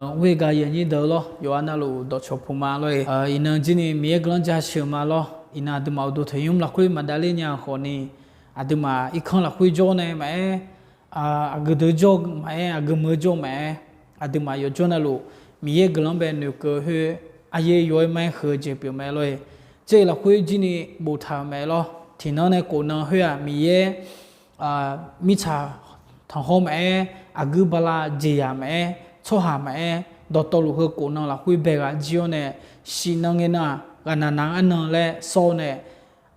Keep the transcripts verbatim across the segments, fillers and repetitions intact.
Ghoer gaq yanyir deuq lawr, yawqha navluf dawqcawq puq ma lor-e. Iqnan jir ni Miqyaer guiqlanq jaceuq ma lawr. Iqnan aqduimaf uqduq tanqnymr lafkhoer maqdav ler nya khawf ni, aqduimaf irkanr lafkhoer jawr nae maqaer, aqgeu deuq jawr maqaer, aqgeu meuq jawr maqaer, aqduimaf yawqjawr navluf Miqyaer guiqlanq bae noeqkeuv khoer, aryaer yaw-aer ma-aer huiq-eu jeq pyeuf mae lor-e. Jarlif lafkhoer jir ni boftaq-euq mae lawr. Tiqnan nae khofnan khoer-aq, Miqyaer mirtsaq tanqkhawr maqaer, aqguir bala jeqzaq maqaer, tsawrhaq maqaer, dawqtawvluf heu khofnan lafkhoer bae ghaq jir-awr nae, shif nan ngae nan-aq ghaqnaq naq-eu arnan laer sawr-awr nae,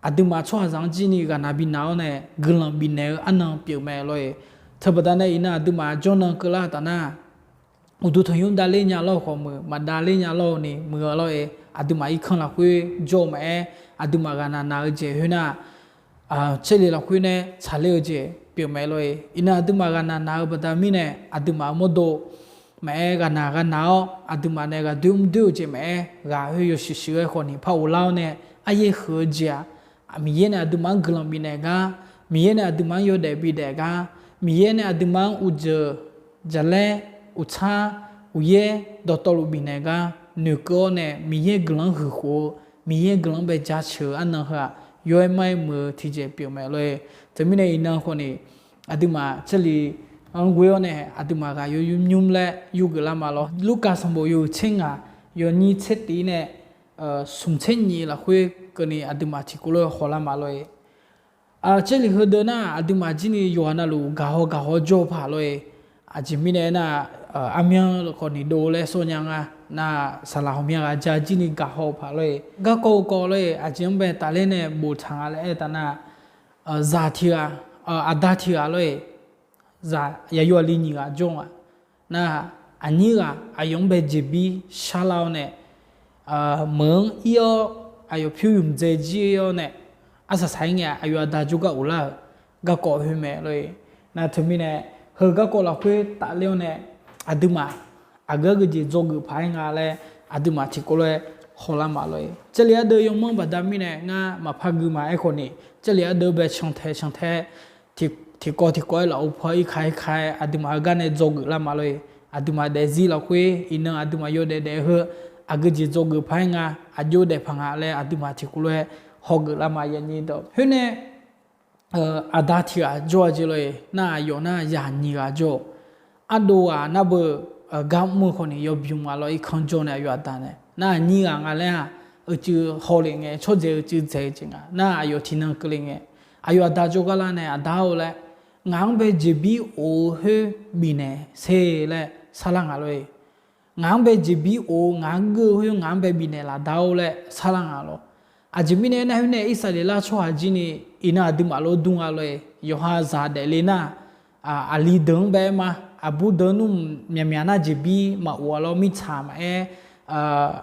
aqduimaf tsawrhaqzaq-anr jir ni ghaqnaq bi naq-awr nae guiqlanq bifnaeq-eu arnan pyeuf mae lor-e. Teubaqda nae iqnan aqduimaf jawrnan keuvlar-eu taf nar, uqduq tanqnymr dav ler nya lawr-eu khawf muiq, maqdav ler nya lawr-eu ni muiq-eu lor-e. Aqduimaf irkanr lafkhoer jawr-eu maqaer, aqduimaf ghaqnaq naq-eu jeq khoer nar, Jarlif lafkhoer nae tsaqler-eu jeq pyeuf mae lor-e. Iqnan aqduimaf ghaqnaq naq-eu baqda mirnae aqduimaf-euq mawrdo maqaer, ghaqnaq ghaqnaq-awr aqduimaf nae ghaqdoer mrdoer-eu jeq maqaer, ghaq khoer yawshuif shuif-aer khawf ni par ghoflar-awr nae, aryaer huiq-eu jeq-aq, Miqyaer nae aqduimaf-anr guiqlanq bifnaeq gar, Miqyaer nae aqduimaf-anr yawdaef bidaef gar, Miqyaer nae aqduimaf-anr uqdzeuq jaqlaer, uqtsar, uqyaer dawqtawvluf bifnaeq gar noeqkeuv-awr nae, Miqyaer guiqlanq-anr huiqkhof-eu, Miqyaer guiqlanq-anr bae jaceuq-eu arnan heu-aq, yaw-aer ma-aer muiq-eu tiqjeq pyeuf mae lor-e. Teumirnae iqnan khawf ni, aqduimaf Jarlif-anr ghoer-awr nae aqduimaf ghaq yaw nymr nymr laer yurgeuf lar ma lawr. Lurkaf sanqbof yawhuiq tser ngaq, yawnyir tser tif nae smq tser nyiq lafkhoer keuvni aqduimaf tiqkawv lof-aer hawlar ma lor-e. Jarlif heudeuq nar aqduimaf jir ni yawqha navluf gaqhaw gaqhaw jawr-eu paq lor-e. Aqjeq mirnae aernar, armyanr khawf ni dov laer sawr nya nga. Nar saqlaq ghawqmya ghaq ja jir ni gaqhaw-eu paq lor-e. Garkawv kawv lor-e, aqjeq-anr bae tafler nae boftaq nga laer aer taf nar, zaq tiq ghaq, aqda tiq ghaq lor-e. Zaq yaqyo aqli nyiq ghaq jawr nga. Nar, aqnyir ghaq aqyawf-anr bae jeqbir sharlar-awr nae, meuq-anr ir-awr, aqyawf pyur yumq dzae jir-awr nae, arsaq saq-ir ngae aqyawf aqda jawrgar of lar-euq garkawv khoer mae lor-e. Nar teumirnae, heu garkawv lafkhoer tafler-awr nae, aqduimaf aqgeu aqgeu jeq dzawgeuf paq-aer nga laer, aqduimaf tiqkawv lof-aer hawlar ma lor-e. Jarlif ardeuv yawmanr baqda mirnae ngar maqpar gui ma aerkhawf ni, Jarlif ardeuv bae cantae cantae, tiqkawv tiqkawv-aer lafov paw irka irka-aer aqduimaf heugar nae dzawgeuf lar ma lor-e. Aqduimaf daefzir lafkhoer iqnan aqduimaf yawdaef daef heu, aqgeu jeq dzawgeuf paq-aer nga, aqjox daef paq nga laer aqduimaf tiqkawv lof-aer hawgeuf lar ma yanyir dawq. Khoer nae, aqda tiq ghaq jawr-a jeq lor-e. Nar aqyawf nar zaq nyiq ghaq jawr-awq. Ardov ghaq nar beu, gar mr-eu khawf ni yawbymr nga lawr, irkanr jawr nae aqyawf aqda nae. Nar aqnyir ghaq nga laer-aq, uicuiv haw lef ngae, tsawrdzaeq uicuiv dzaeq-eu jeq nga. Nar aqyawf tiqnan keuvle ngae, aqyawf aqda jawrgar lar nae, Aqda-or laer, ngaq-anr bae jeqbir of-eu khoer bifnaeq sher laer sarlar nga lor-e. Ngaq-anr bae jeqbir of-eu, ngaq-anr geur-eu khoer ngaq-anr bae bifnaeq laf da-or laer sarlar nga lor. Aqjeq mirnae aernar, khoer nae Irsaqleqlav tsawrhaq jir ni iqnan aqduimaf lof dur nga lor-e. Yawqha zaq daefle nar, aqli deuq-anr bae aer ma, aqbur deuq nmr myaqmyaq nar jeqbir maqof-a lawr, mirtsaq maqaer,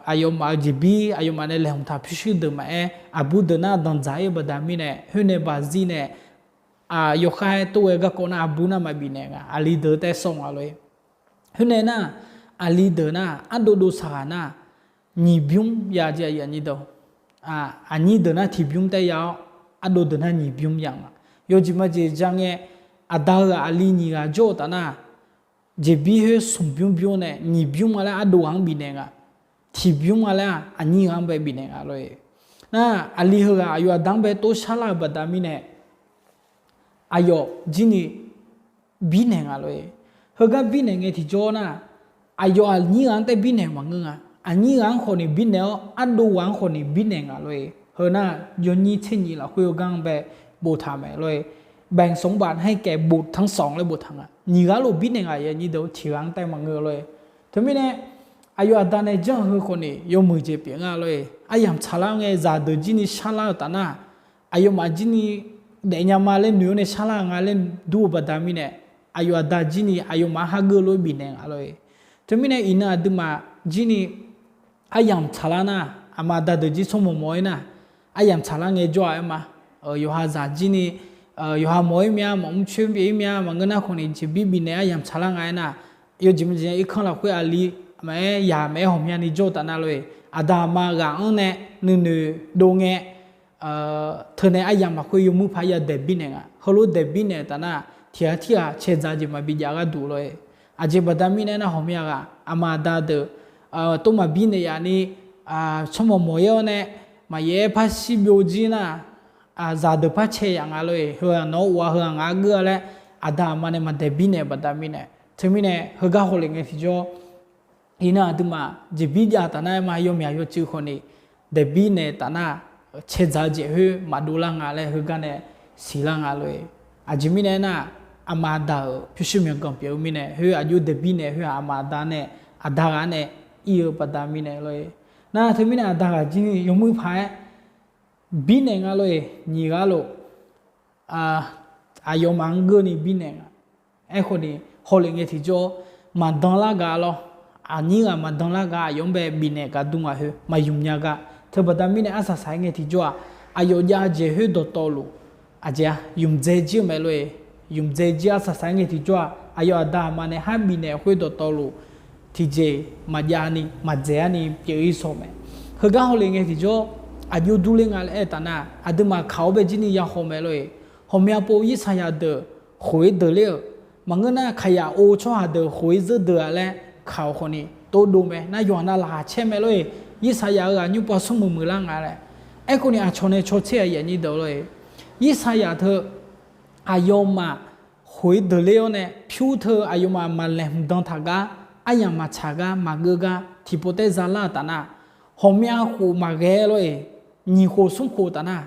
aqyawfmaf-eu jeqbir aqyawfmaf nae laeqhmq taq pyurshuir deuq maqaer, aqbur deuq nar danqdzaq-ir-eu baqda mirnae, khoer nae baqzir nae, yawkhav-aer tov ghae garkawv nar aqbur nar maqbifnaeq nga, aqli deuq taef sawr nga lor-e. Khoer nae nar, aqli deuq nar ardov dov saqghaq nar, nyiq bymr ya jeq aqnyir deuq. Aqnyir deuq nar tiq bymr taef ya-awr, ardov deuq nar nyiq bymr ya nga. Yawjeq majeq ja ngae, aqda-eu ghaq aqli nyiq ghaq jawr-eu taf nar, jeqbir khoer smq bymr bymr nae nyiq bymr nga laer ardov ghaq-anr bifnaeq nga. Tiq bymr nga laer-aq aqnyir ghaq-anr bae bifnaeq nga lor-e. Nar, aqli heughaq aqyawf aqda-anr bae tov sharlar-eu baqda mirnae, aqyawf jir ni birnaeq nga lor-e. Heugar birnaeq ngae tiqjawr nar, aqyawf aqnyir ghaq-anr taef birnaeq maqngeur nga. Aqnyir ghaq-anr khawf ni birnaeq-awr, ardov ghaq-anr khawf ni birnaeq nga lor-e. Heu nar, yawnyir tser nyiq lafkhoer-eu gar-anr bae boftaq mae lor-e. แบ่งสมบัติให้แก่บุตรทั้งสอง laer boftaq nga. Nyiq ghaq lof birnaeq nga aqnyir deuq tiq ghaq-anr taef maqngeur lor-e. Teumirnae, aqyawf aqda nae janr-eu heu khawf ni yawmuiq jeq pyeuf nga lor-e. Aryamq tsaqlar ngae zaqdeuq jir ni sharlar-eu taf nar, aqyawfmaf jir ni daefnya ma laer noeq-awr nae sharlar nga laer dur-eu baqda mirnae, aqyawf aqda jir ni aqyawfmaf-anr hageuf lof-aer bifnaeq nga lor-e. Teumirnae iqnan aqduimaf jir ni aryamq tsaqlar nar, aqma aqda deuq jir tsawrmawq mawq-aer nar, aryamq tsaqlar ngae jawr-a aer ma. Yawqha zaq jir ni, yawqha mawq-aer myav, mawq mrcoer pyeuf-ir myav maqngeur nar khawf ni jeqbir bifnaeq aryamq tsaqlar nga aer nar, yawjeq majeq irkanr lafkhoer aqli maqaer, yaq maqaer, ghawqmyani jawr-eu taf nar lor-e. Aqda aqma ghaq-anr nae nuinoeq dov ngae, teunae aryamq lafkhoer yawmuiq paq yadaeq birnaeq nga. Heulof daeq birnaeq taf nar, tiq ghaq tirghaq caedzaq jeq maqbi jav gharduq lor-e. Aqjeq baqda mirnae aernar, ghawqmya ghaq aqma aqda deuq, tov maqbi naeq yaf ni, tsawrmawq mawq-ir-awr nae, maqyaef-aer par shir byovjir nar, zaqdeuq par cae yaf nga lor-eq. Heu-aq nawq-anr of-a, heu-aq ngaq-anr geur-a laer, aqda aqma nae maqdaeq bi naeq-eu baqda mirnae. Teumirnae heugar hawlef ngae tiqjawr, iqnan aqduimaf jeqbir jav taf nar-aer ma, yawmyaq yawcuiv khawf ni daeqbir naeq taf nar, caedzaq-eu jeq khoer maqdov lar nga laer heugar nae siqlar nga lor-eq. Aqjeq mirnae aernar, aqma aqda-euq pyurshuir myawqganq pyeuf-eu mirnae, khoer aqjox daeqbir naeq khoer-aq aqma aqda nae, aqda ghaq nae ir-eu baqda mirnae lor-eq. Nar teumirnae aqda ghaq jir ni yawmuiq paq-aer bi naeq nga lor-eq. Nyiq ghaq lof, aqyawfmaf-anr geur ni bi naeq nga. Aerkhawf ni hawlef ngae tiqjawr, maqdan lar gaq lawr. Aqnyir ghaq maqdan lar gaq, aqyawf-anr bae bifnaeq gaq dur nga khoer maqymq nya gar. Teubaqda mirnae arsaq saq-aer ngae tiqjawr-aq, aqyawf jav jeq khoer dawqtawvluf, aqjeq-a, ymqdzae jir-eu mae lor-eq. Ymqdzae jir arsaq saq-aer ngae tiqjawr-aq, aqyawf aqda aqma nae har bifnaeq khoer dawqtawvluf, tiqjeq maqjav ni maqdzaeq-ar ni pyeuf-ir sawq mae. Heugar hawlef ngae tiqjawr, aqjox durler nga laer aer taf nar, aqduimaf kaq-awr bae jir ni yahaw mae lor-eq. Ghawqmya pov Irsaqyaq deuq khof-ir deuq ler-euq, maqngeur nar kaqyaq ov tsawrhaq deuq khof-ir zeur deuq-a laer kaq-awq khawf ni tov dov mae. Nar yawqha nav laqkhaq caer mae lor-eq. Irsaqyaq-euq aqnymr pov-a smrmuiq muiqlar nga laer. Aerkhawf ni aqcawq nae cawtser-a yaf nyir deuq lor-eq. Irsaqyaq teu aqyawfmaf khof-ir deuq ler-awr nae pyur teu aqyawfmaf maqlaeqhmq dan taq gar, aryamq maqtsaq gar, maqgeur gar tiqpov taer zalar-euq taf nar, ghawqmya khof maqghae lor-eq. Nyiq khof smr khof taf nar,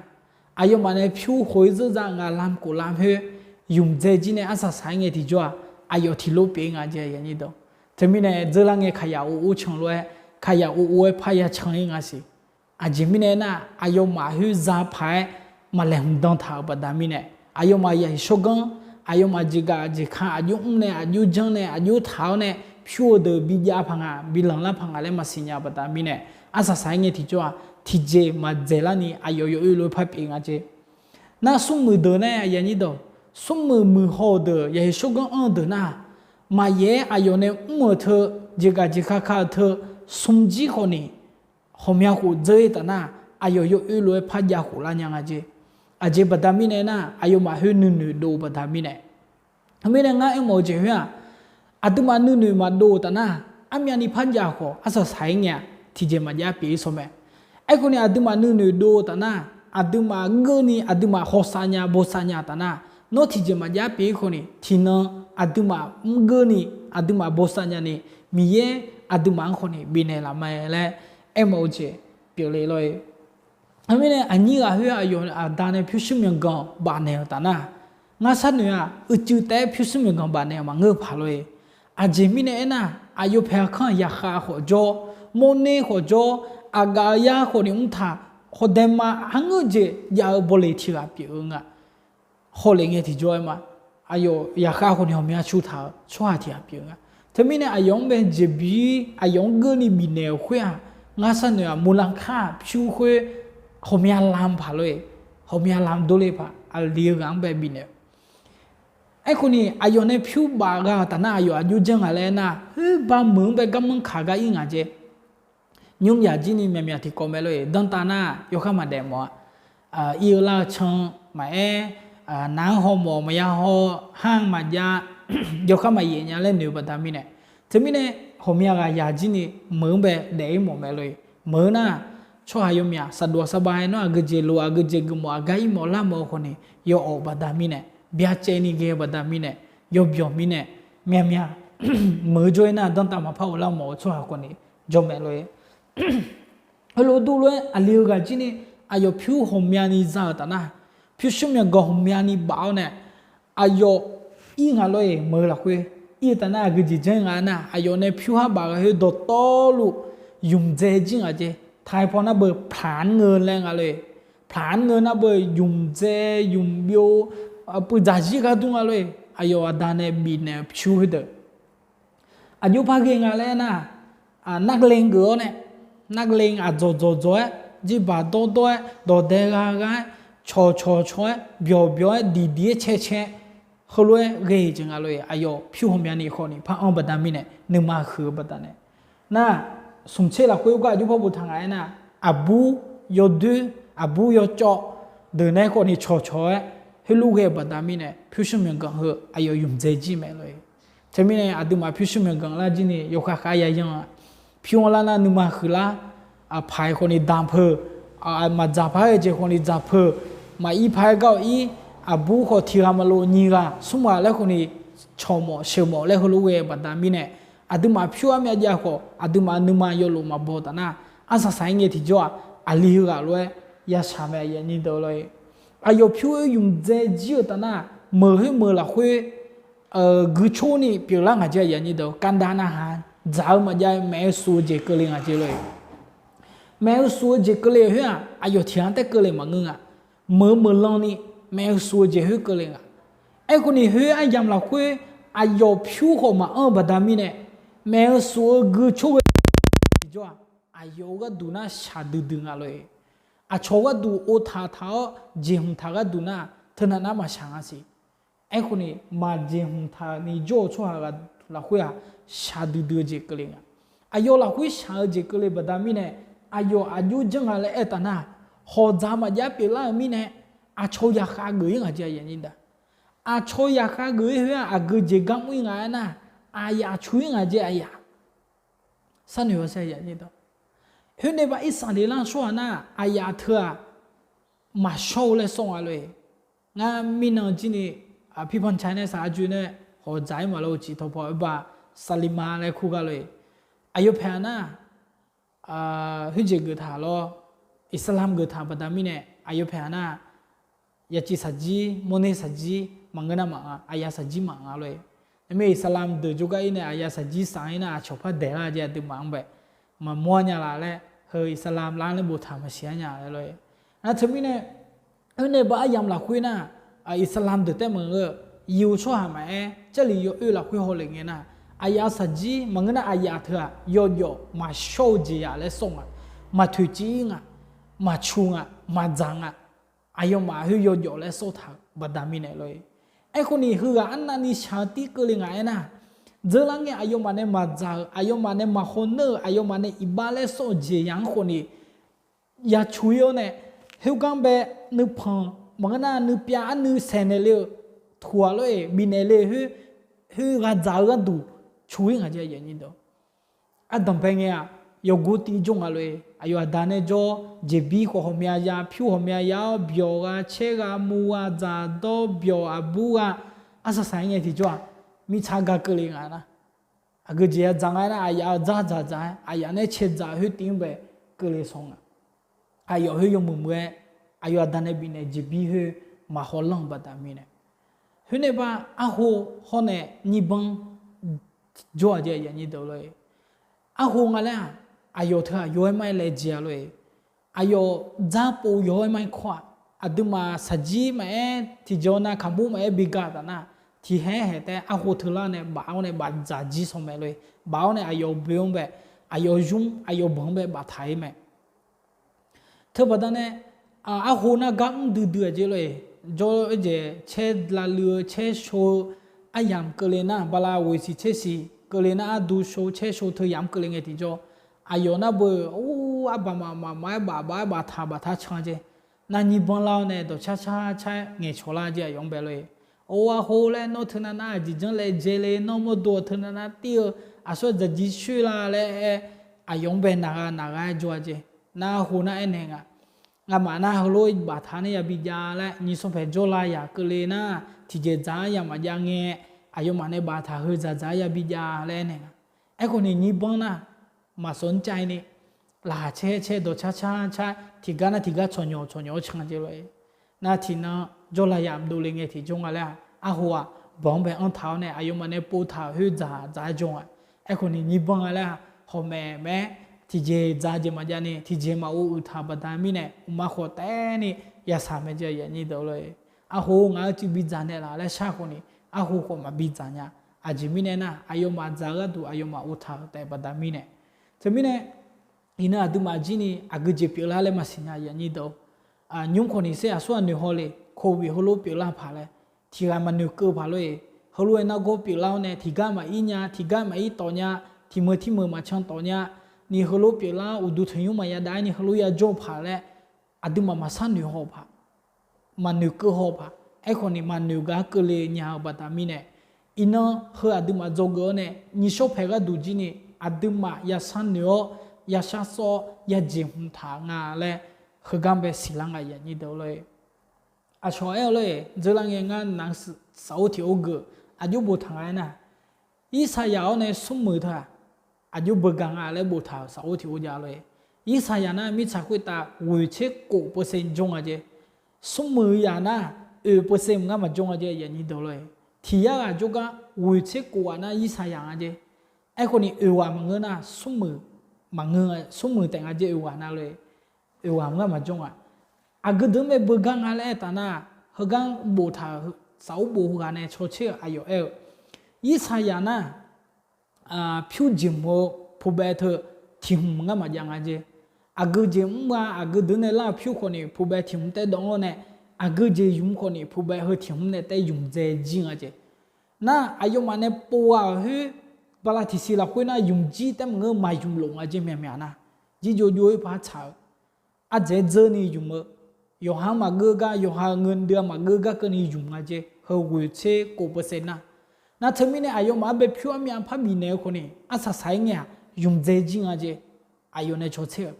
aqyawfmaf nae pyur khof-ir zeur za nga lam khof lam khoer, ymqdzae jir nae arsaq saq-aer ngae tiqjawr-aq, aqyawf tiq lor pyeuf-ir nga jeq. Teumirnae dzeurlar ngae kaqyaq ov ov can lof-aer, kaqyaq ov ov-aer parya can-ir nga siq. Aqjeq mirnae aernar, aqyawfmaf khoer za paq-aer maqlaeqhmq dan taq-euq baqda mirnae, aqyawfmaf yaq shawrganr, aqyawfmaf jeqgaq jeqka aqjox mr nae aqjox janr nae aqjox taq-awr nae pyur-eu deuq bijav paq nga, bilanq lar paq nga laer maqsiq nya-eu baqda mirnae, arsaq saq-aer ngae tiqjawr-aq tiqjeq maqdzaeq larni aqyawf yawoer lof-aer par pyeuf nga jeq. Nar smrmuiq deuq nae aqyuif aqnyir deuq, smrmuiq muiqhaw-euq deuq, yaq shawrganr anr-eu deuq nar, maqyaef-aer aqyawf nae mr-euq teu, jeqgaq jeqka ka-euq teu, smr jir khawf ni ghawqmya khof dzeur-ir taf nar, aqyawf yawoer lof-aer par jav khof lar nya nga jeq. Aqjeq baqda mirnae nar, aqyawfmaf khoer nuinoeq dov-eu baqda mirnae. Teumirnae ngar aermawf-eu jeq khoer-aq, aqduimaf nuinoeq maqdov-eu taf nar, armyavni par jav khawf arsaq saq-aer ngae-aq tiqjeq maqjav pyeuf-ir sawq mae. Aerkhawf ni aqduimaf nuinoeq dov-eu taf nar, aqduimaf geurni aqduimaf hawsav nya bosav nya taf nar, nawr tiqjeq maqjav pyeuf-ir khawf ni tiqnan aqduimaf mr geurni aqduimaf bosav nyani, Miqyaer aqduimaf-anr khawf ni bifnaeq laf mae laer aermawf-eu jeq pyeufle lor-eq. Teumirnae aqnyir ghaq khoer aqyawf aqda nae pyurshuir myawqganq bafnaeq-euq taf nar, ngar sharnoeq-aq uicuiv taef-aer pyurshuir myawqganq bafnaeq-euq maqngeur-eu paq lor-eq. Aqjeq mirnae aernar, aqyawf paeq aqkanr yaqkhav khawf jawr, mawrner khawf jawr, aqgaf-eu yar khawf ni mr taq, khawf daema arngeur jeq jav-eu bawleq tiq ghaq pyeuf-eu nga. Hawlef ngae tiqjawr-aer ma, aqyawf yaqkhav khawf ni ghawqmya cu taq-eu tsawrhaq tiq ghaq pyeuf nga. Teumirnae aqyawf-anr bae jeqbir aqyawf-anr geurni bifnaeq-euq khoer-aq, ngar sharnoeq-aq muqlanq kar pyur khoer ghawqmya lam paq lor-eq. Ghawqmya lam dovle paq aqli-eu ghaq-anr bae bifnaeq-eu. Aerkhawf ni aqyawf nae pyur baf gha-euq taf nar aqyawf aqjox janr nga laer aernar, khoer ba meuq-anr bae garmanr kaq gar ir ngaq jeq. Nymr yaq jir ni myaqmyaq tiqkawv mae lor-eq. Danrtav nar yawkhav maqdaef mawf-a. Ir-eu lar-eu can maqaer, nav-anr haw mawf maqya haw, har-anr maqjav, yawkhav maqyaef nya laer noeq-eu baqda mirnae. Teumirnae ghawqmya ghaq yaq jir ni meuq-anr bae daef-ir mawf mae lor-eq. Meuq-eu nar, tsawrhaq yawmyaq saqduq saqbav-aer nawr aqgeujeq lof aqgeujeq geufmawf aqgar ir mawf lar mawf-eu khawf ni yawawq-euq baqda mirnae, byacaevni ghae-eu baqda mirnae, yawbyawq mirnae, myaqmyaq meuq-eu jawr-aer nar danrtav maqpar ghoflar mawf-eu tsawrhaq khawf ni jawr mae lor-eq. Heulof-aer durlof-aer aqli-eu ghaq jir ni aqyawf pyur ghawqmyani za-euq taf nar, pyurshuir myawqganq ghawqmyani baf-awr nae, aqyawf ir nga lor-eq. Meuq-eu lafkhoer ir-eu taf nar aqgeujeq janr nga nar, aqyawf nae pyur har baf gha khoer dawqtawvluf ymqdzae jir nga jeq. Taqhaiq paw nar beu ผลาญเงิน laer nga lor-eq. ผลาญเงิน nar beu ymqdzae, ymqbyov, puivdzaq zir ghardur nga lor-eq. Aqyawf aqda nae bifnaeq-eu pyur khoerdeuq aqjox par ghae nga laer nar, narglen geuf-awr nae, narglen aqdzawq dzawq dzawq-aer, jirbaq dawrdawr-aer, dawqdae gha gha-aer, cawqcawq cawq-aer, byawq byawq-aer, diqdiq-aer cae cae, heulof-aer ghae-eu jeq nga lor-eq. Aqyawf pyur ghawqmyani khawf ni par anr baqda mirnae, nuima huiq-eu baqda nae. Nar, smq tser lafkhoer gar aqjox par boftaq nga aernar, aqbur yawdoer, aqbur yawcawv deuq nae khawf ni cawqcawq-aer heulof ghae-eu baqda mirnae, pyurshuir myawqganq heu aqyawf ymqdzae jir mae lor-eq. Teumirnae aqduimaf pyurshuir myawqganq lar jir ni yawkhav khav yayan-a. Pyur-anr lar nar nuima huiqlar, paq-aer khawf ni damq peuq, maqdzaq paq-aer jeq khawf ni dzaq peuq, maqir paq-aer gar-awq ir, aqbur khawf tiq ghaq maqlof nyiq ghaq smr ghaq laer khawf ni cawq mawf sheuq mawf laer heulof ghae baqda mirnae, aqduimaf pyur armyav jav khawf aqduimaf nuima yawlof maqbaw taf nar, arsaq saq-aer ngae tiqjawr-aq, aqli heughaq lof-aer yashaq mae aqyuif aqnyir deuq lor-e. Aqyawf pyur-eu ymqdzae jir-eu taf nar, meuq khoer meuq lafkhoer guiqcor ni pyeuflar ngaq jeq aqyuif aqnyir deuq, kavdav navhaq dzaq-eu maqjav-aer maeq-eu suf-eu jeq keuvle ngaq jeq lor-e. Maeq-eu suf-eu jeq keuvle-euq khoer-aq, aqyawf tiq ghaq taef keuvle maqngeur nga. Meuq-eu meuq lan ni maeq-eu suf-eu jeq khoer keuvle nga. Aerkhawf ni khoer aryamq lafkhoer aqyawf pyur khawf maqanr-eu baqda mirnae, maeq-eu suf-eu guiqcor ghae tiqjawr-aq, aqyawf-eu gharduq nar shaqdui dui nga lor-e. Aqcawq gharduq ov taq taq-awr jeqhmq taq gharduq nar, teunav nar maqshaq nga siq. Aerkhawf ni maqjeqhmq taq ni jawr-eu tsawrhaq lafkhoer-aq, shaqdui dui-eu jeq keuvle nga. Aqyawf lafkhoer shaq-eu jeq keuvle baqda mirnae, aqyawf aqjox janr nga laer aer taf nar, hawq dzaq maqjav pyeuflar-euq mirnae, aqcawq yaqkhav geuf-ir ngaq jeq aqyuif aqnyir deuq. Aqcawq yaqkhav geuf-ir khoer-aq, aqgeu jeq gar mr-ir nga aernar, aqyaf cu-ir ngaq jeq aqyaf. Sharnoeq-awr saer aqyuif aqnyir deuq. Khoer nae ba Irsaqleqlav tsawrhaq nar, aqyaf teu-aq, maqshawr-eu laer sawr nga lor-e. Ngar mirnan jir ni, พิพัฒน์ชัย nae saq arjoe nae hawq dzaq-ir maqlawr-eu ciq tawqpaw oerba Salima laer kur gar lor-e. Aqyawf paeq-a nar, khoerjeq geuf taq lawr, Iqsaqlamq geuf taq baqda mirnae aqyawf paeq-a nar, yaciv saqjir, mawrner saqjir maqngeur nar maqanr, aqyaf saqjir maqanr lor-e. Namir Iqsaqlamq deuq jawrgar ir nae aqyaf saqjir saq-ir nar aqcawq par daeq lar jeq aqduimaf-anr bae maqmawr nya laf laer, heu Iqsaqlamq lar laer boftaq maqsiq-a nya laer lor-e. Nar teumirnae, oer nae ba aryamq lafkhoer nar, Iqsaqlamq deuq taef maqngeur, Yiqu tsawrhaq maqaer, Jarlif yawoer lafkhoer hawlef ngae nar, aqyaf saqjir maqngeur nar aqyaf teu-aq yawjawf maqshawr-eu jeq yaf laer sawr nga, maqtoeqciv-ir nga, maqcu nga, maqdzaq nga. Aqyawfmaf khoer yawjawf laer sawr taq-euq baqda mirnae lor-e. Aerkhawf ni heughaq arnavni shaq-eu tir keuvle ngaq aernar, dzeurlar ngae aqyawfmaf nae maqdzaq-euq, aqyawfmaf nae maqhaw ner-euq, aqyawfmaf nae iqbax laer sawr-eu jeq yaf-anr khawf ni ya cu-ir-awr nae, khoergar bae nuipanq maqngeur nar nuipyav arnuiv saeqnaeq le-eu tuq-aq lor-e, bifnaeq le khoer, khoer ghaq dzaq-eu gharduq cu-ir ngaq jeq aqyuif aqnyir deuq. Ardanqbae ngae-aq, yawgor tiv jawr nga lor-e. Aqyawf aqda nae jawr, jeqbir khawf ghawqmya ya, pyur ghawqmya ya-awr, byawq gha, caer gha, mu gha, dzaqdawr, byawq, aqbur gha, arsaq saq-aer ngae tiqjawr-aq, mirtsaq ga keuvle nga nar. Aqgeu jeq ya dzaq nga aernar, aqyaf-eu dzar dzaq dzaq-aer, aqyaf nae cae dzaq khoer tiv-anr bae keuvle sanq nga. Aqyawf khoer yawmuiq muiq-aer, aqyawf aqda nae bifnaeq jeqbir khoer maqhaw lanr-eu baqda mirnae, khoer nae ba arho hawr nae nyir banr jawr-aq jeq aqyuif aqnyir deuq lor-e. Arho nga laer-aq, aqyawf teu-aq yaw-aer mar-aer laejae-a lor-e. Aqyawf dzarpov yaw-aer mar-aer kawr-aq, aqduimaf saqjir maqaer, tiqjeq nav kaqmur maqaer bi ga taf nar, tiqhaer haeq taef-aer arho teular nae baf-awr nae baf dzaq jir sanq mae lor-e. Baf-awr nae aqyawf boe-anr bae, aqyawf zmr aqyawf banq-anr bae baftaq-ir mae. Teubaqda nae, arho nar gar mr duidui-aq jeq lor-e. Jawr-eu jeq caer lavluiv-eu caer sho-eu aryamq keuvle nar, bala ghoeqsiq caer siq keuvle nar, ardu sho caer sho teu yamq keuvle ngae tiqjawr, aqyawf nar beu, or, arbaq maf maf maf-aer baf baf-aer baftaq baftaq can jeq. Nar nyir banr lar-awr nae dawqcar car car-aer ngaeqcawq lar jeq aqyawf-anr bae lor-e. Or, arho laer nawr teunav nar aqjeq janr laejae le, nawr mawrdo-awq teunav nar tir-eu aqsur dzaqjir shoer la laer aer, aqyawf-anr bae naq gha naq gha-aer jawr-a jeq. Nar arho nar aernaeq nga, ngamaf nar heulof baftaq nae yabi jav laer, nyiq sanr paeq jawrla yaq keuvle nar, tiqjeq dzaq-anr yamaf jav ngae, aqyawfmaf nae baftaq heu dzaqdzaq-aer yabi jav laer aernaeq nga. Aerkhawf ni nyir banr nar, maqsawq-anr cav-ir ni, laqkhaq caer caer dawqcar car car tiqgar nar tiqgar tsawqnyawq tsawqnyawq-awr can jeq lor-e. Nar tiqnan jawrla yamq dovle ngae tiqjawr nga laer-aq, arho-aq banq-anr bae anr taq-awr nae aqyawfmaf nae pov taq-euq khoer dzaq dzaq-aer jawr nga. Aerkhawf ni nyir banr nga laer-aq, hawq maeq maeq-aer tiqjeq dzaq jeq maqjav ni tiqjeq maqghov uiqtaq baqda mirnae, uqma khawf taef-aer ni yashaq mae jeq aqyuif aqnyir deuq lor-e. Arho ngaq-euq cuiv bidzaq naeqlaf laer shar khawf ni, arho khawf maqbi dzaq nya. Aqjeq mirnae nar, aqyawfmaf dzaq-eu gharduq aqyawfmaf uvtaq-euq taef baqda mirnae. Teumirnae, iqnan aqduimaf jir ni aqgeujeq pyeuflar laer maqsiq nya aqyuif aqnyir deuq-or. Nymr khawf ni sher aqsur aqnoeq haw le, โควิด heulof pyeuflar paq laer, tiq ghaq maqnoeq keuv paq lor-e. Heulof-aer nargawr pyeuflar-awr nae tiqgar maqir nya, tiqgar maqir tawf nya, tiq meuq tir meuq maqcan tawf nya ni heulof pyeuflar-awr uqduq tanqnymr maqya dav-aer ni heulof yajawr paq laer, aqduimaf maqsar noeq haw paq, maqnoeq keuv haw paq. Aerkhawf ni maqnoeq gar keuvle nya-eu baqda mirnae, Iqnan heu aqduimaf dzawgeuf-awr nae nyiq shawr paeq gharduq jir ni aqduimaf yashar noeq-awr, yashar sawr-awr, yajeq hmq taq nga laer heugar bae siqlar nga aqnyir deuq lor-e. Aqcawq aer-eu lor-e, dzeurlar ngae ngar naq safor tiq or geuf aqjox boftaq nga aernar, Irsaqyaq-awr nae smrmuiq teu-aq, aqjox beugar nga laer boftaq-euq safor tiq or jav lor-e. Irsaqyaq nar mirtsaq khoertav ghoeq tser kof percent jawr nga jeq. Smrmuiq yaq nar oeq percent mq ngar maqjawr nga jeq aqnyir deuq lor-e. Tiq yar ghaq jawrgar ghoeq tser kof ghaq nar Irsaqyaq nga jeq. Aerkhawf ni oeq ghaq maqngeur nar smrmuiq, maqngeur, smrmuiq taef nga jeq oeq ghaq nar lor-e. Oeq ghaq mq ngar maqjawr nga. Aqgeu deuq-anr bae beugar nga laer aertaq nar, heugar boftaq-euq safor bof ghaq nae cawtser-euq aqyawf aer-eu, Irsaqyaq nar pyur jeq hmq-eu pubae teu tiq hmq ngar maqjav nga jeq. Aqgeu jeq mr ga aqgeu deuq nae lar-eu pyur khawf ni pubae tiq hmq taev dawv-anr nae, aqgeu jeq ymq khawf ni pubae heu tiq hmq nae taev ymq dzae jir nga jeq. Nar aqyawfmaf nae pov ghaq-euq khoer, bala tiqsiq lafkhoer nar ymq jir taef maqngeur maqymq lof nga jeq myaqmyaq nar, jirjov jov-ir par tsaq-eu, ardzaeq-aer dzeur ni ymq-eu, yawqha-anr maqgeur gar, yawqha-euq ngeur deuv-a maqgeur gar keuvni ymq nga jeq, heu ghoeq tser kof percent nar. Nar teumirnae aqyawfmaf-anr bae pyur armyav par bifnaeq-eu khawf ni arsaq saq-aer ngae-aq ymq dzae jir nga jeq, aqyawf nae cawtser-eu.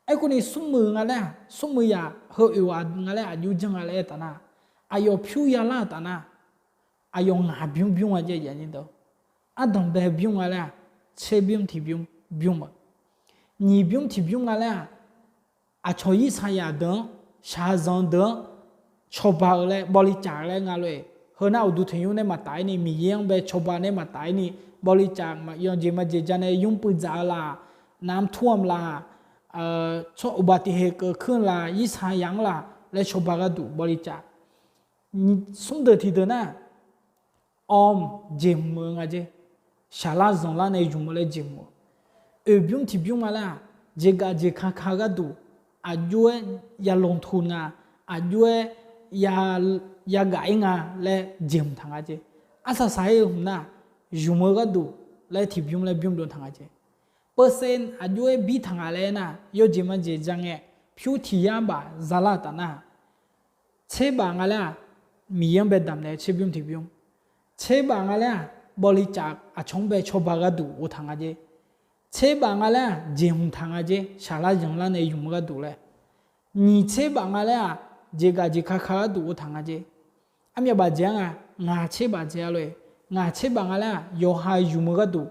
Aerkhawf ni smrmuiq nga laer-aq, smrmuiq yaq heu oeq ghaq nga laer aqjox janr nga laer aertaq nar, aqyawf pyur yalar-eu taf nar, aqyawf ngaq bymr bymr nga jeq aqnyir deuq. Ardanq bae bymr nga laer-aq, tserbymr tiqbymr bymr-eu. Nyiq bymr tiqbymr nga laer-aq, aqcawq Irsaqyaq deuq-anr shaqzanq deuq-anr cawba-eu laer bawliqcaf laer nga lor-e. Heu nar uqduq tanqnymr nae maqtaf-ir ni Miqyaer-anr bae cawba nae maqtaf-ir ni bawliqcaf yanjeq majeq ja nae nymr puivdzaq-eu laq, navmr tur-anr laq, tsawr uqbaf tiq heq keuv kuir-anr laq, Irsaqyaq-anr laq laer cawba gharduq bawliqcaf. Smr deuq tiqdeuq nar, awm jeq hmq-eu nga jeq. Shaqlar zanqlar nae ymq-eu laer jeq hmq-eu. Oeq bymr tiqbymr nga laer-aq, jeqgaf jeq kaka gharduq aqjox-aer ya longtu nga, aqjox-aer yagaf-ir nga laer jeq hmq taq nga jeq. Arsaq saq-aer-eu hmq nar, ymq-eu gharduq laer tiqbymr laer bymr dov taq nga jeq. Percent aqjox-aer bir taq nga laer nar, yawjeq majeq ja ngae, pyur tiq yar baf zalar-eu taf nar, tserbaf nga laer-aq, Miqyaer-anr bae damq nae tserbymr tiqbymr. Tserbaf nga laer-aq, bawliqcaf aqcawq-anr bae cawba gharduq ghov taq nga jeq. Tserbaf nga laer-aq, jeq hmq taq nga jeq, shaqlar zanqlar nae ymq-eu gharduq laer. Nyiq tserbaf nga laer-aq, jeqgaf jeq kaka gharduq ghov taq nga jeq. Armyav baf dzaeq-ar nga, ngaq tserbaf dzaeq-a lor-e. Ngaq tserbaf nga laer-aq, yawqha ymq-eu gharduq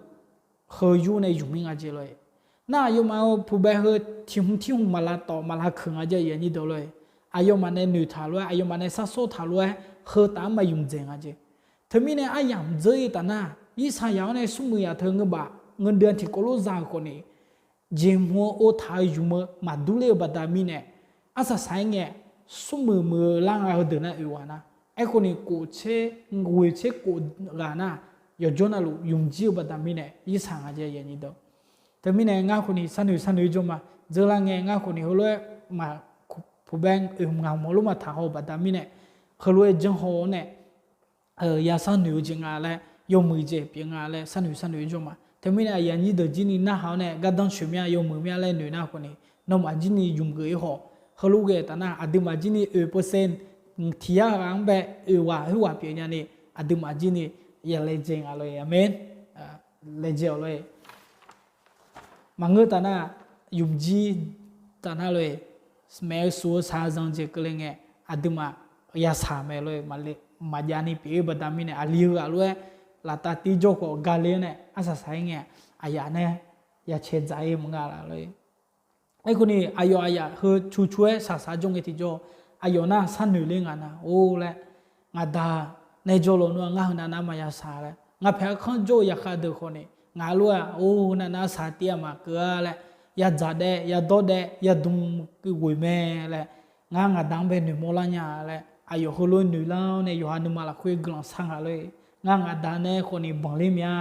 heu yur nae ymq-ir nga jeq lor-e. Nar aqyawfmaf-euq puqbae heu tiq hmq tiq hmq maq lavtawf maq lavkeuq nga jeq aqnyir deuq lor-e. Aqyawfmaf nae noeqtaq lof-aer, aqyawfmaf nae sharshawr taq lof-aer, heu taf-anr maq ymq dzaeq nga jeq. Teumirnae aryamq dzeur-ir taf nar, Irsaqyaq-anr nae smrmuiq yaq teu ngeur baf, ngeur deuv-a tiqkawv lof za-euq khawf ni, jeq hmq-eu or taq-eu ymq-eu maqdur ler-eu baqda mirnae, arsaq saq-aer ngae, smrmuiq muiq-eu lar nga heudeuq nar oeq ghaq nar. Aerkhawf ni kof tser, ghoeq tser kof ghaq nar, yawqjawr navluf ymq jir-eu baqda mirnae irsaq nga jeq aqnyir deuq. Teumirnae ngar khawf ni sharnoeq sharnoeq jawr ma, dzeurlar ngae ngar khawf ni heulof-aer maq, puqbae oeq ngaq mawf lof maqtaq haw-eu baqda mirnae, heulof-aer janr haw-awr nae, yashar noeq-eu jeq nga laer, yawmuiq jeq pyeuf nga laer sharnoeq sharnoeq jawr ma. Teumirnae aqyuif aqnyir deuq jir ni narhaq-awr nae gardanr coeq mya yawmuiq mya laer noeq nar khawf ni, nawmaf jir ni ymq geuf-ir khawf, heulof ghae taf nar aqduimaf jir ni oeq percent tiq yar ghaq-anr bae oeq ghaq khoerghaq pyeuf nya ni, aqduimaf jir ni ya laejae nga lor-e. Aqmeq. Laejae-awq lor-e. Maqngeur taf nar, ymq jir taf nar lor-e, maeq-eu shuf-eu shaqzanq jeq keuvle ngae, aqduimaf yashaq mae lor-e, maqjav ni pyeuf-ir baqda mirnae, aqli-eu ghaq lof-aer laftav tir jawr khawf gale-awr nae arsaq saq-aer ngae, aqyaf nae ya cae dzaq-ir maqnga laf lor-e. Aerkhawf ni aqyawf aqyaf heu cu cu-aer shaqshaq jawr ngae tiqjawr, aqyawf nar sharnoeq ler nga nar, or laer, ngaqda nae jawr lawnmr-aq ngar heunav nav maqya shaq laer, ngaq paeq arkanr jawr-eu yaqkhav deuq khawf ni, ngaq lof-aq or heunav nav shaq tir-aq maqkeuv-a laer, yadzaq daev yadawr daev yadm ghoeq mae laer, ngar ngaqda-anr bae noeqmawr lar nya laer, aqyawf heulof-aer noeq lar-awr nae yawqha nuima lafkhoer guiqlanq shar nga lor-e. Ngar ngaqda nae khawf ni banq ler mya.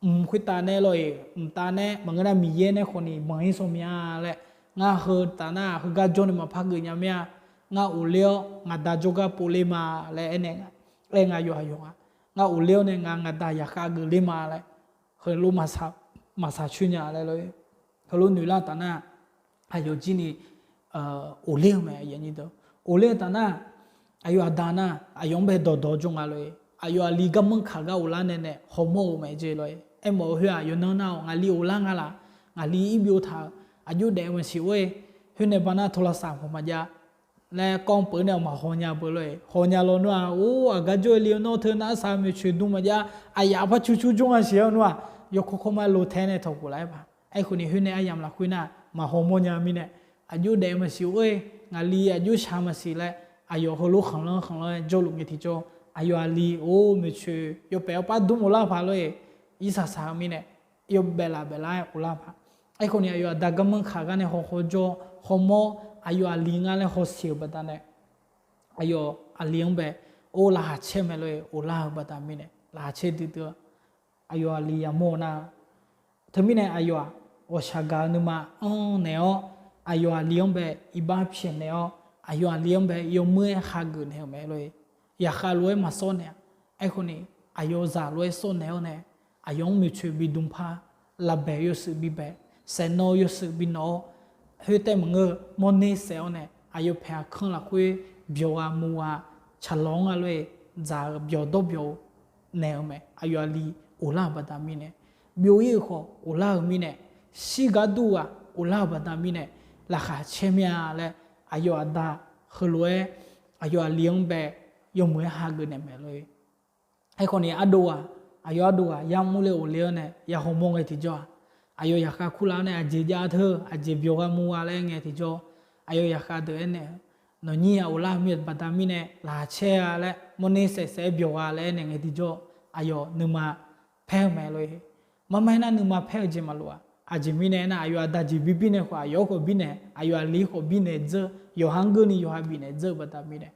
Mq khoertav nae lor-e, mqtav nae maqngeur nar Miqyaer nae khawf ni banq-ir sawr mya laer, ngar heu taf nar heugar jawr ni maqpar geuf nya mir-a. Ngar of ler-awr ngaqda jawrgar pov ler ma laer aer nae, aer nga yawqha yawqha, ngar of ler-awr nae ngaq ngaqda yaqkhav geuf ler ma laer, heulof maqshaq coer nya laer lor-e. Heulof noeq lar taf nar, aqyawf jir ni of ler-eu mae. Of ler-eu taf nar, aqyawf aqda nar aqyawf-anr bae dawqdawq jawr nga lor-e. aqyawf aqli garmanr kaq gar of lar nae nae hawmawr-euq mae jeq lor-e. Aermawf-eu khoer-aq, yawqnan nar-awq, ngaqli of lar nga laf, ngaqli irbyov taq-euq aqjox daef maqsiq or-e. Khoer nae baqnar โทรศัพท์ khawf maqjav laer kawr peuq nae maqhaw nya beu lor-e. Haw nya lawnmr-aq, or, aqgar jawr-aer li-eu nawr teu nar saq-eu maeqtsoeq dm maqjav, aqyaf par cur cur jawr nga siq-awr nawr-aq, yawkawr kawr ma lof tae nae tawq khof laf-aer paq. Aerkhawf ni khoer nae aryamq lafkhoer nar maqhaw mawr nya mirnae, aqjox daef maqsiq or-e, ngaqli aqjox shaq maqsiq laer, aqyawf heulof khanqlanr khanqlanr-aer jawrluf ngae tiqjawr, aqyawf aqli or maeqtsoeq yawpaef yawpar dm of lar paq lor-e. Irsaq saq-eu mirnae, yawbaef laf baef lar-aer of lar paq. Aerkhawf ni aqyawf aqda garmanr kaq gar nae hawkhaw jawr hawmawr, aqyawf aqli ngar laer hawsiq-euq baqdanae, aqyawf aqli-anr bae or laqkhaq caer mae lor-e. Of lar-euq baqda mirnae laqkhaq caer duidui-eu aqyawf aqli yamawr-eu nar, teumirnae aqyawf-aq, ghawqshaq gaq-eu nuima anr naeq-awr, aqyawf aqli-anr bae iqbax pyaeqnaeq-awr, aqyawf aqli-anr bae yawmuiq-aer hageuf naeq-euq mae lor-e. Yaqkhav lof-aer maqsawr naeq-a. Aerkhawf ni aqyawf zaq lof-aer sawr naeq-awr nae, aqyawf-anr maeqtsoeq bidm par, lafbaeq yawshuif bibae, saeqnawv yawshuif binawq-awr, khoertaev maqngeur-eu mawrner saef-awr nae, aqyawf paeq aqkanr lafkhoer byawq ghaq muiq ghaq tsaqlawq-anr-a lor-e, dzaq-euq byawq dawr byawq-eu naeq-eu mae. Aqyawf aqli of lar-euq baqda mirnae, byov-ir-euq khawf of lar-euq mirnae, shirgar dur ghaq of lar-euq baqda mirnae, laqkhaq caer mir-a laer, aqyawf aqda heulof-aer aqyawf aqli-anr bae yawmuiq-aer hageuf naeq mae lor-e. Aerkhawf ni ardov ghaq, aqyawf ardov ghaq yamr ler of le-awr nae ya hawmawr ngae tiqjawr-aq, aqyawf yaqkhav kurlaf-awr nae aqjeq jav teu, aqjeq byawq ghaq muiq ghaq laer ngae tiqjawr, aqyawf yaqkhav deuq aernaeq-eu, nawqnyir-aq of lar-eu baqda mirnae laqkhaq caer-a laer, mawrner saef saef-aer byawq ghaq laer aernaeq ngae tiqjawr, aqyawf nuima paer-eu mae lor-e. Marmaer nar nuima paer-eu jeq maqlof-a. Aqjeq mirnae aernar, aqyawf aqda jeq bibir nae khawf aqyawf-anr khawf birnaeq, aqyawf aqli khawf birnaeq dzeur, yawqha-anr geurni yawqha bifnaeq dzeur-eu baqda mirnae,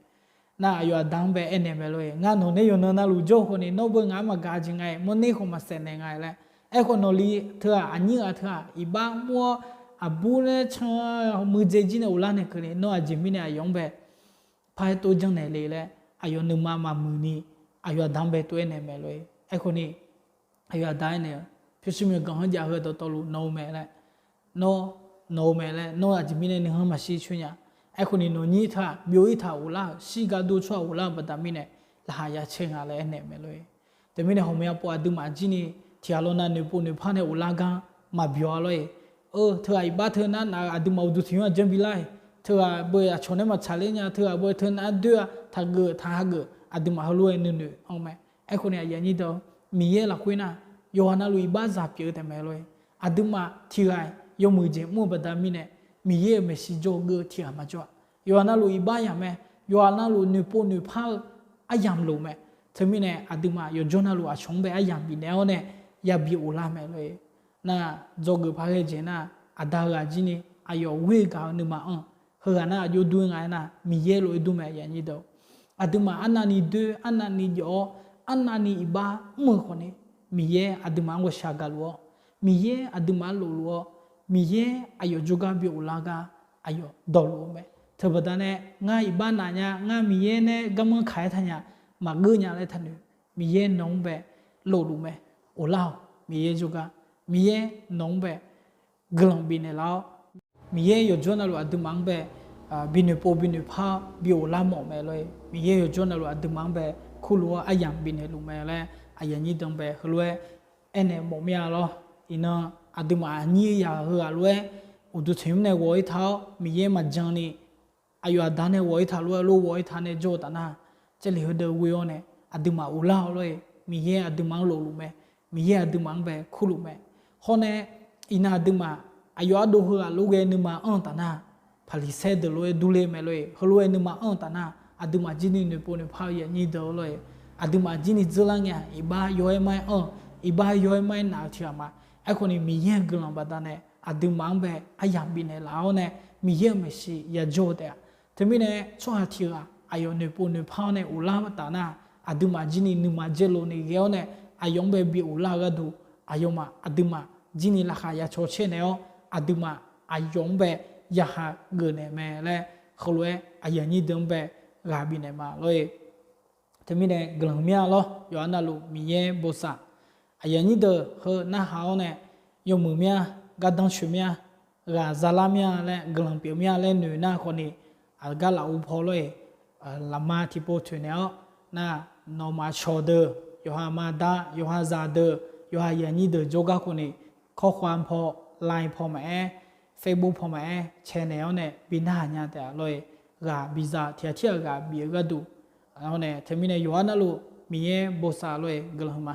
nar aqyawf aqda-anr bae aernaeq mae lor-e, ngar nawq nae yawqnan navluf jawr-eu khawf ni nawr beu ngaq-anr maqgaq jeq nga-iq, mawrner khawf maqsaef naeq nga-iq laer. Aerkhawf nawqli teu-aq, aqnyir ghaq teu-aq, iqbax mr-awr aqbur nae can muiqdzae jir nae of lar naeq keuvni nawr aqjeq mirnae aqyawf-anr bae par-aer tov janrnaeq le laer, aqyawf nuima maqmuiq ni, aqyawf aqda-anr bae tov aernaeq mae lor-e. Aerkhawf ni aqyawf aqda aernaeq-eu, pyurshuir myawqganq-anr jav heu dawqtawvluf nawq-eu mae laer, nawr nawq-eu mae laer, nawr aqjeq mirnae nuikhanr maqshir coer nya. Aerkhawf ni nawqnyir teu-aq, byov-ir taq of lar-euq, shirgar dur tsawrhaq of lar-euq baqda mirnae, laqkhaq ya caer nga laer aernaeq mae lor-e. Teumirnae hawq mya pov aqduimaf jir ni tiqghaq lawnav noeqpov noeqpar nae of lar gar maqbyawq-a lor-e. Eu, teughaq iqbax teu nar naf-euq aqduimaf uqduq tiq nymr aqjanr bi lar-iq, teughaq beu aqcawq nae maqtsaq ler nya, teughaq beu teu nar doer-a, taqgeuf taq hageuf aqduimaf heulof-aer nuinoeq anr mae. Aerkhawf ni aqyuif aqnyir deuq-awr, Miqyaer lafkhoer nar, yawqghaq navluf iqbax zaq pyeuf-eu taef mae lor-e. Aqduimaf tiqghaq-iq yawmuiq jeq mr-eu baqda mirnae, Miqyaer-euq maeqshi jawr-eu geur-eu tiqghaq maqjawr-a. Yawqghaq navluf iqbax yamq mae, yawqghaq navluf noeqpov noeqpar-eu aryamq loq mae. Teumirnae aqduimaf yawqjawr navluf aqcawq-anr bae aryamq bifnaeq-awr nae yabi of lar mae lor-e. Nar, dzawgeuf paq ghae jeq nar, aqda ghaq jir ni aqyawf ghoer gaq-eu nuima anr, heughaq nar aqjox dur nga aernar, Miqyaer lof-aer dur mae, aqyuif aqnyir deuq-awr. Aqduimaf arnavni doer, arnavni jawf-awr, arnavni iqbax mr-eu khawf ni, Miqyaer aqduimaf-anr ghawqshaq gaqluf-awr, Miqyaer aqduimaf-anr lofluf-awr, Miqyaer aqyawf jawrgar bi of lar gar aqyawf dawqluf-eu mae. Teubaqda nae ngar iqbax naf nya, ngar Miqyaer nae garmanr kaq-aer taq nya, maqgeur nya laer taqnoeq. Miqyaer nawq-anr bae lofluf mae. Of lar-awq, Miqyaer jawrgar. Miqyaer nawq-anr bae guiqlanq bifnaeq laf-awr, Miqyaer yawqjawr navluf aqduimaf-anr bae binoeq pov binoeq par-awr bi of lar mawf mae lor-e. Miqyaer yawqjawr navluf aqduimaf-anr bae kurluf-awr aryamq bifnaeq luf mae laer aqyuif aqnyir deuq-anr bae heulof-aer aernaeq mawf mir-a lor. Iqnan aqduimaf aqnyir yaq heughaq lof-aer uqduq tanqnymr nae ghawq-ir taq-awr Miqyaer maqjan ni aqyawf aqda nae ghawq-ir taq lof-aer lof ghawq-ir taq nae jawr-eu taf nar, jarlif heudeuq ghoe-awr nae aqduimaf of lar-awq lor-e. Miqyaer aqduimaf-anr lofluf mae. Miqyaer aqduimaf-anr bae kurluf mae. Hawr nae iqnan aqduimaf aqyawf ardov heughaq lof ghae nuima anr-eu taf nar, Paqliqsaer deuq lof-aer durler mae lor-e. Heulof-aer nuima anr-eu taf nar, aqduimaf jir ni noeqpov noeqpar-eu aqyuif aqnyir deuq lor-e. Aqduimaf jir ni dzeurlar ngae-aq, iqbax yaw-aer mar-aer anr-eu, iqbax yaw-aer mar-aer naf-eu tiqghaq ma. Aerkhawf ni Miqyaer-euq guiqlanq baqdanae aqduimaf-anr bae aryamq bifnaeq laf-awr nae, Miqyaer-euq maeqshi yajawr-eu taef-a. Teumirnae tsawrhaq tiqghaq aqyawf noeqpov noeqpar-awr nae of lar-eu taf nar, aqduimaf jir ni nuima dzaerlov ni ghae-awr nae, aqyawf-anr bae bi of lar-eu gharduq, aqyawfmaf aqduimaf jir ni laqkhaq ya cawcaer naeq-awr, aqduimaf aqyawf-anr bae ya hageuf naeq mae laer heulof-aer aqyuif aqnyir deuq-anr bae ghaq bifnaeq ma lor-e. Teumirnae guiqlanq mir-a lor, yawqha navluf Miqyaer bosav. Aqyuif aqnyir deuq heu narhaq-awr nae, yawmuiq mir-a, gardanr coeq mir-a, ghaq zalar mir-a laer guiqlanq pyeuf mir-a laer noeq nar khawf ni, aqgar laf uv paw lor-e, lafma tiqpov toeqnaeq-awr nar, Nawmaf cawq deuq, yawqha maqda, yawqha zaqdeuq, yawqha yaqnyir deuq jawrgar khawf ni, ข้อความ paw, Line paw maqaer, Facebook paw maqaer, caenaeq-awr nae bi narhaq nya taef-a lor-eq. Ghaq biza tiq ghaq tirghaq ghaq bif-eu gharduq, nae teumirnae yawqha navluf Miqyaer bosav lor-eq guiqlanq huiqma.